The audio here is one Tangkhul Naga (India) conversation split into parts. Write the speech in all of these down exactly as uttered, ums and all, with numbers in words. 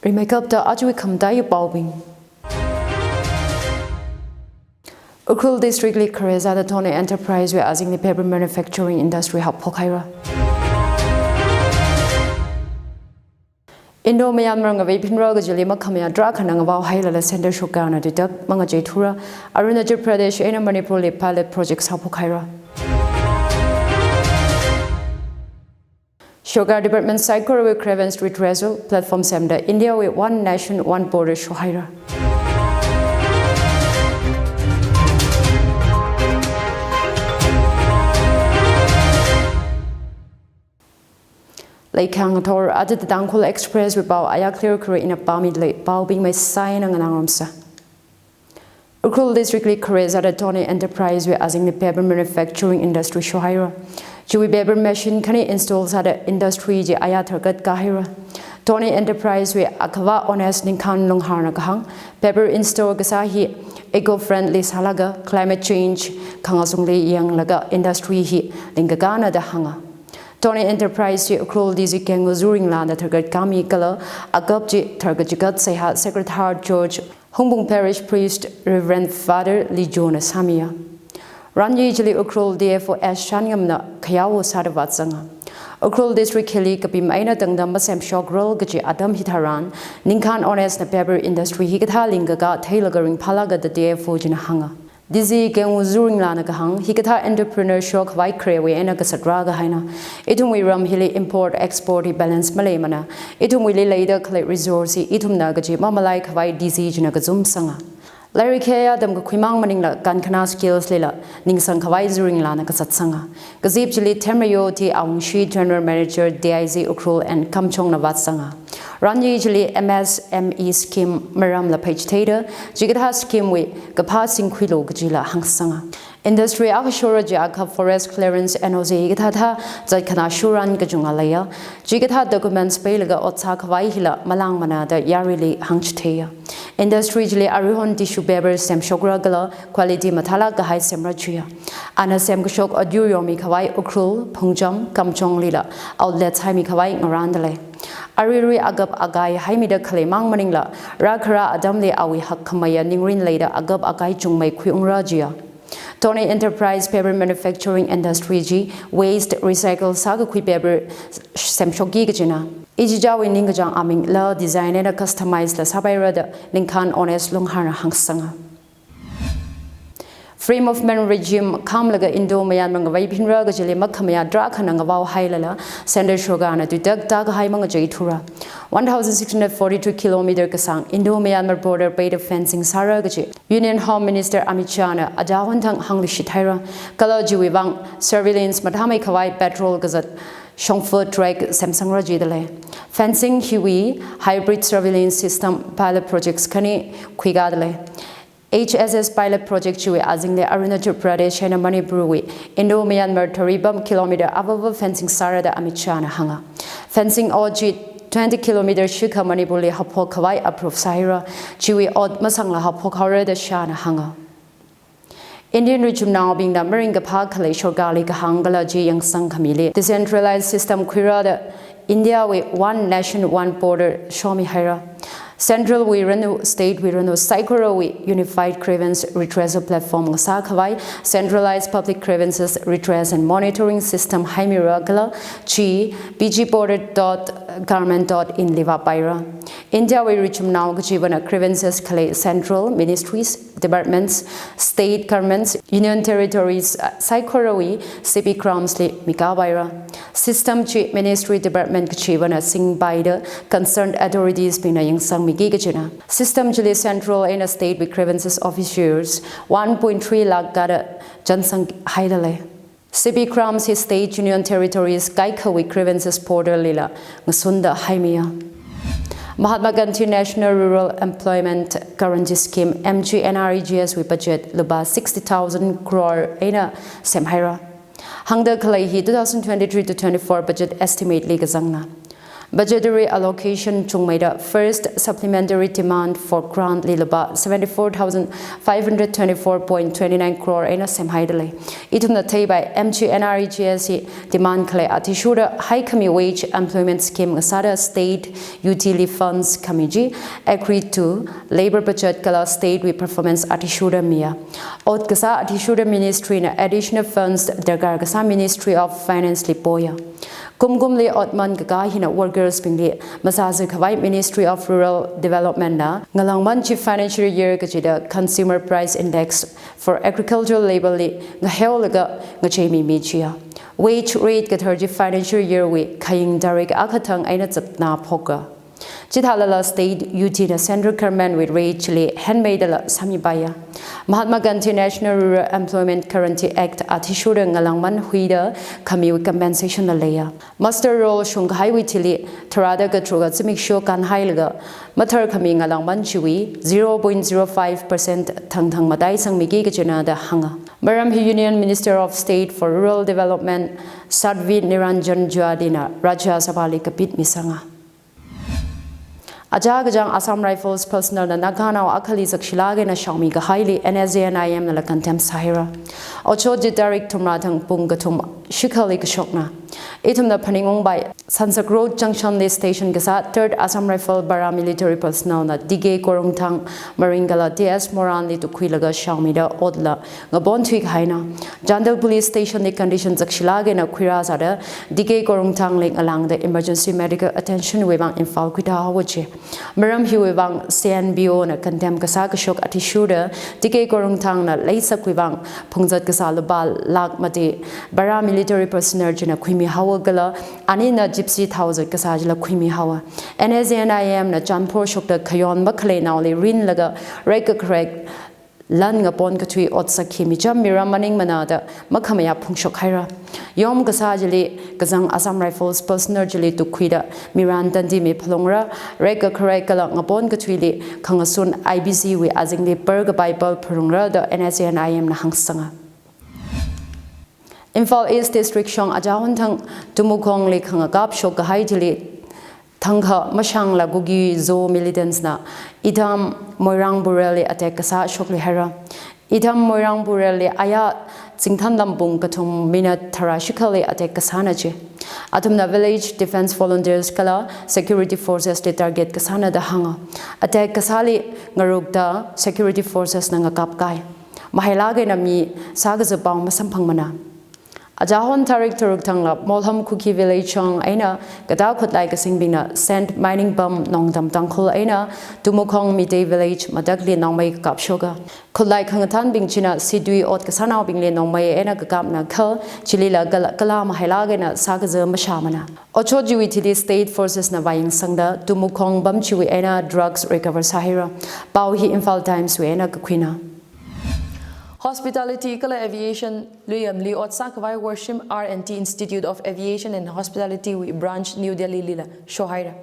Rimeikapta ajawui khamataiya paobing. Ukhrul District li kharezada Tony Enterprise wui azingli paper manufacturing industry haophok haira. Indo-Myanmar ngavei phinra kajili makhamayā tarākhana ngavao hailala Centre Sorkarna tuitak mangacheithura. Arunachal Pradesh eina Manipur li pilot project haophok haira. Sorkar department saikorawui grievance redressal platform semda India wui One Nation One Border shohaira. Leikhang thor ati Tangkhul Express wui pao aya clear kure ina pāmida lei, paobing maisai eina nganāngarumsa. Ukhrul District li kharezada Tony Enterprise wui azingli paper manufacturing industry shohaira. Chiwui paper machine khani install sāda industry chi aya tharkat kāhaira. Tony Enterprise wui akhava Honest Ningkhan Lungharna kahāng, paper install kasā hi eco-friendly sālaga climate change khangazungli yanglaga industry hi lingkakāna da hānga. Tony Enterprise chi Ukhrul D C Kengu Zuringlana tharkat kāmi kala akap chi tharkat chikat seihā Sacred Heart Church Hungpung Parish Priest Reverend Father Lijona sāmiya. Ranyi chili Ukhrul D F O S Shanngamna khayao sāda vāzanga. Ukhrul District hili kapim eina tangda masemshokral kaji atam hitharan, Ningkhan Honest na paper industry hikathā lingkakā theilaga ringphālaga da D F O china hānga. D C Kengu Zuringlana kahāng, hikathā entrepreneur shokhavai kharewui eina kasatra kahaina. Ithumwui ram hili import export hi balance maleimana. Ithumwuili leida khalei resource hi ithumna kaji mamalaikhavai D C china kazumsanga. Lairik khayā tamkakhuimang maningla kankhana skills lila ningsangkhavai Zuringlana kazatsanga. Kazip chili Themrayo T Awungshi, General Manager D I Z Ukhrul and Kamjongna vāzanga. Ranyi chili M S M E scheme maramla phaichitheida, chikathā scheme wui kaphā singkhuilu kajila hāngsanga. Industry akha shora jiakha forest clearance N O C hikathā thā zatkhana shuran kachunga leiya. Chikathā documents peilaga ot sākhavai hila malangmana da yarili hāngchitheiya. Industry chili aruihon tissue paper semshokra kala quality mathālāk kahai semra chiya. Ana semkashok adyur yomikhavai Ukhrul, Phungcham, Kamjonglila outlet haimikhavai ngaranda lei. Aruirui agap akai haimida khaleimang maningla, rākhara atamli awui hakkhameiya ningrin leida agap akai chungmei khuiungra jiya. Tony Enterprise Paper Manufacturing Industry chi waste recycle sākakhui paper semshokki kajina. Ichichāwui ningkachāng amingla design eina customize la sāpaira da Ningkhan Honest Lungharna hāngsanga. Free Movement Regime khamlaga Indo-Myanmar ngavei phinra kajili makhamayā tarākhana ngavao hailala Centre Sorkarna tuitak tākahai mangacheithura. One thousand six hundred forty-two kilometer kasāng Indo-Myanmar border peida fencing sāra kaji Union Home Minister Amit Shahna aja honthang hāngluishit haira. Kala chiwui vang surveillance mathāmeikhavai patrol kazat shongfa track semsangra jida lei. Fencing hiwui hybrid surveillance system pilot projects khani khuikāda lei. H S S pilot project chiwui azingli Arunachal Pradesh eina Manipurwui Indo-Myanmar tharipam kilometer avava fencing sāra da Amit Shahna hānga. Fencing ot chi twenty kilometer shikha Manipurli haophokkhavai approve sāhaira, chiwui ot masangla haophok haora da Shahna hānga. Indian richumnaobingna maringkaphā khalei sorkarli kahāng kala chi yangsang khamili decentralized system khuira da India wui One Nation One Border shomi haira. Central wui ranu, state wui ranu saikorawui unified grievance redressal platform ngasākhavai centralized public grievances redress and monitoring system haimira kala chi P G border dot government dot in li vāpaira. India wui richumnao kachivana grievances khalei central ministries, departments, state governments, union territories, uh, saikorawui C P CRAMS li mikāpaira. System chi ministry department kachivana singpaida concerned authorities bingna yangsangmiki kajina. System chili central eina state wui grievances officers one point three lakh kada chānsang haida lei. C P CRAMS hi state union territories kaikhawui grievances portal lila ngasunda haimiya. Mahatma Gandhi National Rural Employment Guarantee Scheme, M G N R E G S wui budget lupā sixty thousand crore eina semhaira. Hāngda khalei hi two thousand twenty-three to twenty-four budget estimate li kazangna. Budgetary allocation chungmeida first supplementary demand for grant li lupā seventy-four thousand five hundred twenty-four point twenty-nine crore eina semhaida lei. Ithumna theipai M G N R E G S hi demand khalei athishurda haikhami wage employment scheme ngasāda state U T li funds khami chi agreed to labour budget kala state wui performance athishurda miya. Ot kasā athishurda ministry na additional funds darkar kasā Ministry of Finance li poya. Kumkumli otman kakā hina workers bingli masāzakhavai Ministry of Rural Development na ngalāngman chi financial year kachida Consumer Price Index for agricultural labour li ngaheolaga ngacheimi michiya. Wage rate kathar chi financial year wui khaying tarik akha thang eina zatna phoka. Chithālala state U T na central government wui rate chili henmeidala sāmipaiya. Mahatma Gandhi National Rural Employment Guarantee Act athishurda ngalāngman huida khamiwui compensation la leiya. Muster roll shungkahaiwui thili tharāda katharuka zimiksho kanhailaga mathar khami ngalāngman chiwui zero point zero five percent thangthang mataisangmiki kachina da hānga. Maram hi Union Minister of State for Rural Development Sadhvi Niranjan Jyoti na Rajya Sabha li kapit misanga. Achā kachāng Assam Rifles personnel na Naganao akhali zakshilāk eina shaomi kahaili N S A N I M nala condemn sāhaira. Otshot chi tarik thumrā thang pung kathum shikhali kashokna. Ithumna phaningungpai, Sansak Road Junction li station kasā Third Assam Rifle paramilitary personnel na D K Korungthang, Maring kala T S Moran li tukhuilaga shaomida otla ngapon thuikahaina. Chandel Police Station li condition zakshilāk eina khuirāsāda D K Korungthang li ngalāngda emergency medical attention wui vang Imphal khuitā haowa chi. Maram hiwui vang C N B O na condemn kasā kashok athishurda D K Korungthang na leisakwui vang phungzat kasā lupā lakh mati paramilitary personnel china khuimi haowa kala anina Gypsy thaozat kasā chila khuimi haowa. N S A N I M na chanphor shokda khayon makhaleinaoli rinlaga rek kakharek lan ngapon kathui otsak hi micham miram maningmana da makhamayā phungshok haira. Yom kasā chili kazang Assam Rifles personnel chili tukhuida miran tandi miphalungra, rek kakharek kala ngapon kathuili khangasun I B C wui azingli par kapai pal phalungra da N S A N I M na hāngsanga. Imphal East District shong achā honthang Tumukhong li khangakap shokkahai thili thangkha mashangla Kuki-Zo militants na Idam Moirang Burel li attack kasā shokluihaira. Idam Moirang Burel li aya zingthan lampung kathum minute tharā shikhali attack kasāna chi. Athumna village defense volunteers kala security forces li target kasāna da hānga. Attack kasāli ngarukda security forces na ngakap kai. Mahailāk eina mi sākaza pao masamphangmana. Achā hon tarik tharuk thangla Molham Kuki village shong eina katā khutlai kasingbingna sand mining pump Nongdam Tangkhul eina Tumukhong Meitei village matakli nongmei kakap shoka. Khutlai khangathanbing china situi ot kasānaobingli nongmei eina kakapna kha, chilila kala, kala mahailāk eina sākaza mashāmana. Otshot chiwui thili state forces na vāyangsangda Tumukhong pump chiwui eina drugs recover sāhaira. Pao hi Imphal Times wui eina kakhuina. Hospitality kala Aviation luiyamli ot sākhavai Worshim R and T Institute of Aviation and Hospitality wui branch New Delhi lila shohaira.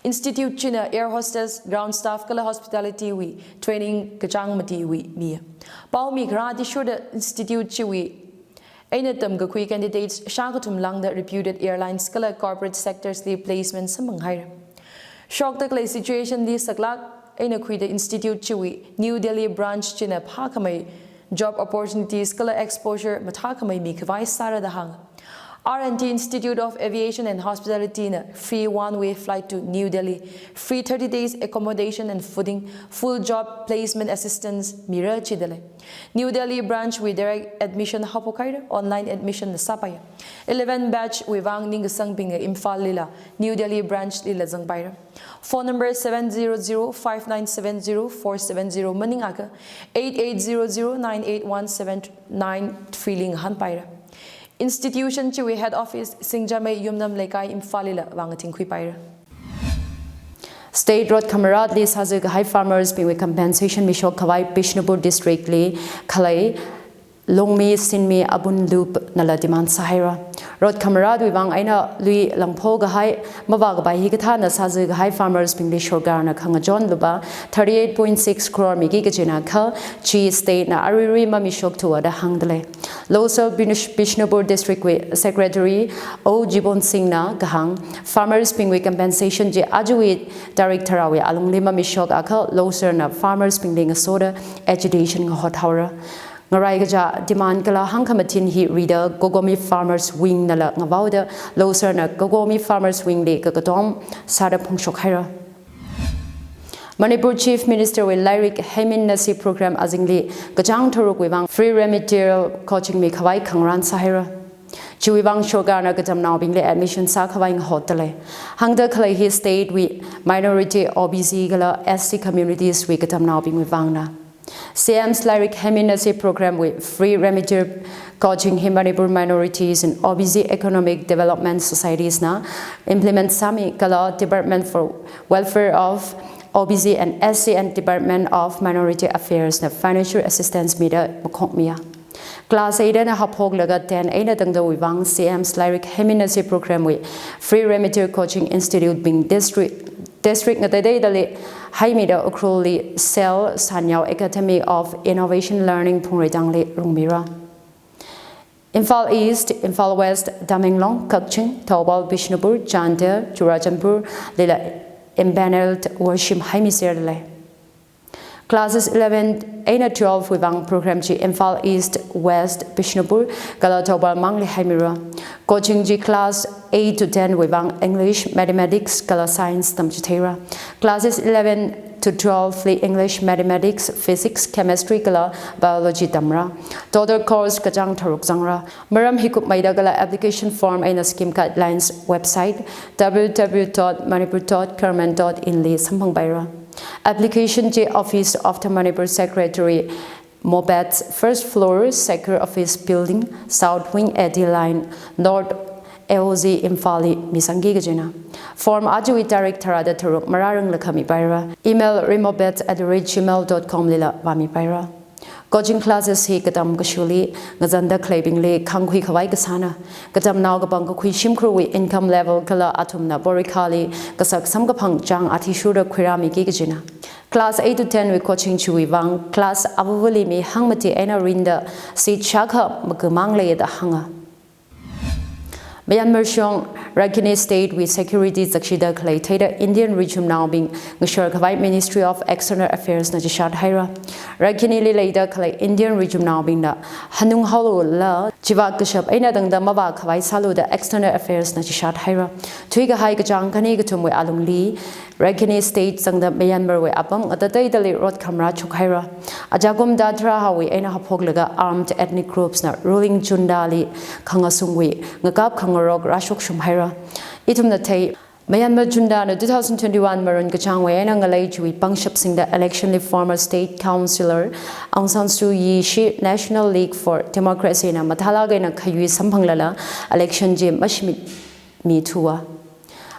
Institute china air hostess, ground staff kala hospitality wui training kachāng matiwui miya. Pao mikharā athishurda institute chiwui eina tamkakhui candidates shākathum lāngda reputed airlines kala corporate sectors li placement samphanghaira. Shokda khalei situation li saklāk eina khuida institute chiwui New Delhi branch china phākhamei job opportunities kala exposure mathākhamei mikhavai sāra da hānga. R and T Institute of Aviation and Hospitality na free one-way flight to New Delhi, free thirty days accommodation and fooding, full job placement assistance mira chida lei. New Delhi branch wui direct admission haophokhaira, online admission la sāpaiya. Eleven batch wui vang ningkasangbingna Imphal lila, New Delhi branch lila zangpaira. Phone number seven zero zero five nine seven zero four seven zero maningakha eight eight zero zero nine eight one seven nine three li ngahānpaira. Institution chiwui head office Singjamei Yumnam Leikai Imphal lila vāngathingkhuipaira. State road khamaratli sāzakahai farmers bingwui compensation mishok khavai Bishnupur district li khalei Longmi Sinmi Abun Lup nala demand sāhaira. Rot khamaratwui vang eina lui langpho kahai, mavā kapai hikathāna sāzui kahai farmers bingli sorkarna khangachon lupā thirty-eight point six crore miki kajina kha, chi state na aruirui mamishok thua da hāngdalei. Losar Bish-, Bishnupur District wui Secretary O Jibon Singh na kahāng, farmers bingwui compensation chi ajawui tarik tharāwui alungli mamishok akha Losar na farmers bingli ngasoda agitation ngahot haora. Ngarai kachā demand kala hāngkhamathin hi rida COCOMI Farmers Wing nala ngavaoda Losar na COCOMI Farmers Wing li kakatom sāda phongshok haira. Manipur Chief Minister wui lairik heiminnasi program azingli kachāng tharukwui vang free remedial coaching mikhavai khangarān sāhaira. Chiwui vang sorkarna katamnaobingli admission sākhavai ngahotdalei. Hāngda khalei hi state wui minority O B C kala S T communities wui katamnaobingwui vangna. C M's lairik heiminnasi program wui free remedial coaching hi Manipur minorities and O B C economic development societies na implement sāmi kala Department for Welfare of O B C and S C and Department of Minority Affairs na financial assistance mida makhokmiya. Class eight eina haophoklaga ten eina tangdawui vang C M's lairik heiminnasi program wui free remedial coaching institute bing district, district ngateidaidali haimida Ukhrulli Cell Sanyao Academy of Innovation Learning Phungreitangli rungmira. Imphal East, Imphal West, Tamenglong, Kakching, Thoubal, Bishnupur, Chandel, Churachandpur lila empaneled worship haimiserlei. Classes eleven eina twelve wui vang program chi Imphal East, West, Bishnupur kala Thoubal mangli haimira. Coaching chi class eight to ten wui vang English, Mathematics kala Science tamchitheira. Classes eleven to twelve li English, Mathematics, Physics, Chemistry kala Biology tamra. Total course kachāng tharuk zangra. Maram hikupmeida kala application form eina scheme guidelines website W W W dot manipur dot government dot in li samphangpaira. Application chi Office of the Manipur Secretary, MOPEDS, first floor, Secure Office Building, South Wing, A D Line, North A O Z, Imphal li misangki kajina. Form ajawui tarik tharāda tharuk marāranglakha mipaira. Email remopeds at the rate gmail dot com lila vāmipaira. Coaching classes hi katam kashuli ngazanda khaleibingli khangkhui khavai kasāna. Katamnao kapangkakhui shimkhurwui income level kala athumna porikhali kasak samkaphang chāng athishurda khuirāmiki kajina. Class eight to ten wui coaching chiwui vang class avavali mi hangmati eina rinda seat shākha makamang leiya da hānga. Myanmar shong Rakhine State wui security zakshida khalei theida Indian rijumnaobing ngashar khavai Ministry of External Affairs na chishat haira. Rakhine li leida khalei Indian rijumnaobingna hanung haolula chivak kashap eina tangda mavā khavai sālu da External Affairs na chishat haira. Thuikahai kachāng khani kathumwui alungli Rakhine State zangda Myanmar wui apam ngatateidali rot khamra chukhaira. Ajakum da tharāhaowui eina haophoklaga armed ethnic groups na ruling junta li khangasungwui ngakap khangarok rāshokshum haira. Ithumna thei, Myanmar junta na two thousand twenty-one Marun kachāngwui eina ngalei chiwui pangshap singda election li former state councillor Aung San Suu Kyi shi National League for Democracy na mathālāk eina khayui samphanglala election chi mashimit mi thua.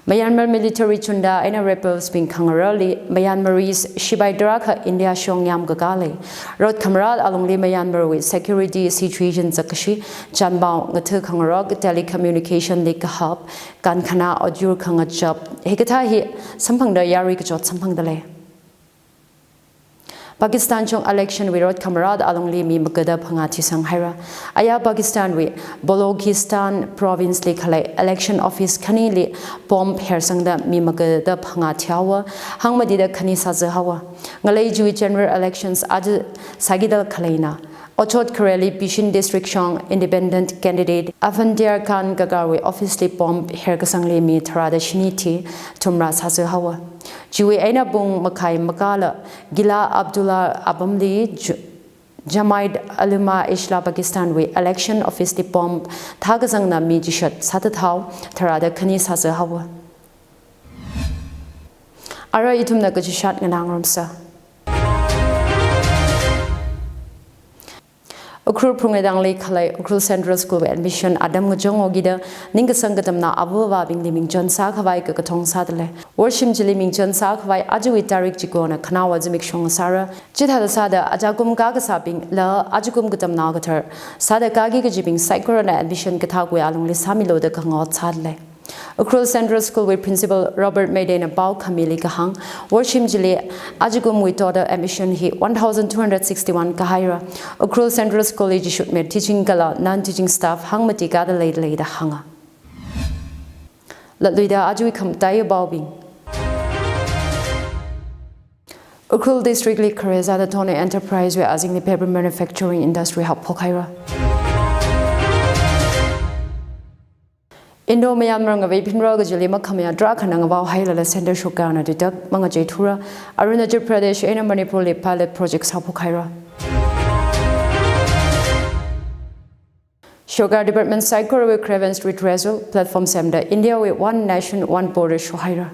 Myanmar military junta eina rebels bing khangarali Myanmarese shipai tarākha India shong yamkakā lei. Rot khamarat alungli Myanmar wui security situation zakkashi, chanpao ngatha khangarok, telecommunication li kahap, kankhana audio khangachap, hikathā hi samphangda yarui kachot samphangdalei. Pakistan shong election wui rot khamarat alungli mi magada phangā thisang haira. Aya Pakistan wui Balochistan province li khalei election office khanili bomb hersangda mi magada phangā thihaowa, hangmatida khani sāzāhaowa. Ngalei chiwui general elections aja sākida khaleina. Ochot khareli Pishin District shong independent candidate Afandiar Khan Kakarwui office li bomb herkasangli mi tharāda shini thi, thumrā sāzāhaowa. Chiwui eina pung makhai makāla Gila Abdullah apamli Ju-, Jamaat Ulema Islam Pakistan wui election office li bomb thākazangna mi chishat sāthathao, tharāda khani sāzāhaowa. Ara ithumna kachishat nganāngarumsa. Ukhrul Phrung Eidangli khalei Ukhrul Central School wui admission atam ngachongo kida ningkasang katamnao ava avābingli mingchon sākhavai kakathong sādalei. Worshim chili mingchon sākhavai ajawui tarik chikona khanaowa zimiksho ngasāra. Chithāda sāda ajakum kakasābing laga ajakum katamnao kathar sāda kaki kajibing saikorana admission kathākwui alungli sāmilu da khangot sādalei. Ukhrul Central School wui Principal Robert Meiteina pao khamili kahāng, worshim chili ajakumwui total admission hi one thousand two hundred sixty-one kahaira. Ukhrul Central School li chishutmi teaching kala non-teaching staff hangmati kada leidalei da hānga. Latluida ajawui khamataiya paobing. Ukhrul District li Kharezada Thone Enterprise wui azingli paper manufacturing industry haophok haira. Indo-Myanmar ngavei phinra kajili makhamayā tarākhana ngavao hailala Central Sorkarna tuitak mangacheithura. Arunachal Pradesh eina Manipur li pilot project haophok haira. Sorkar department saikorawui grievance redressal platform semda India wui One Nation One Border shohaira.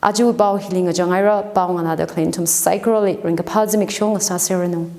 Ajawui pao hili ngachang haira, pao nganāda khalei nathum saikorali ringkaphā zimiksho ngasāseranu.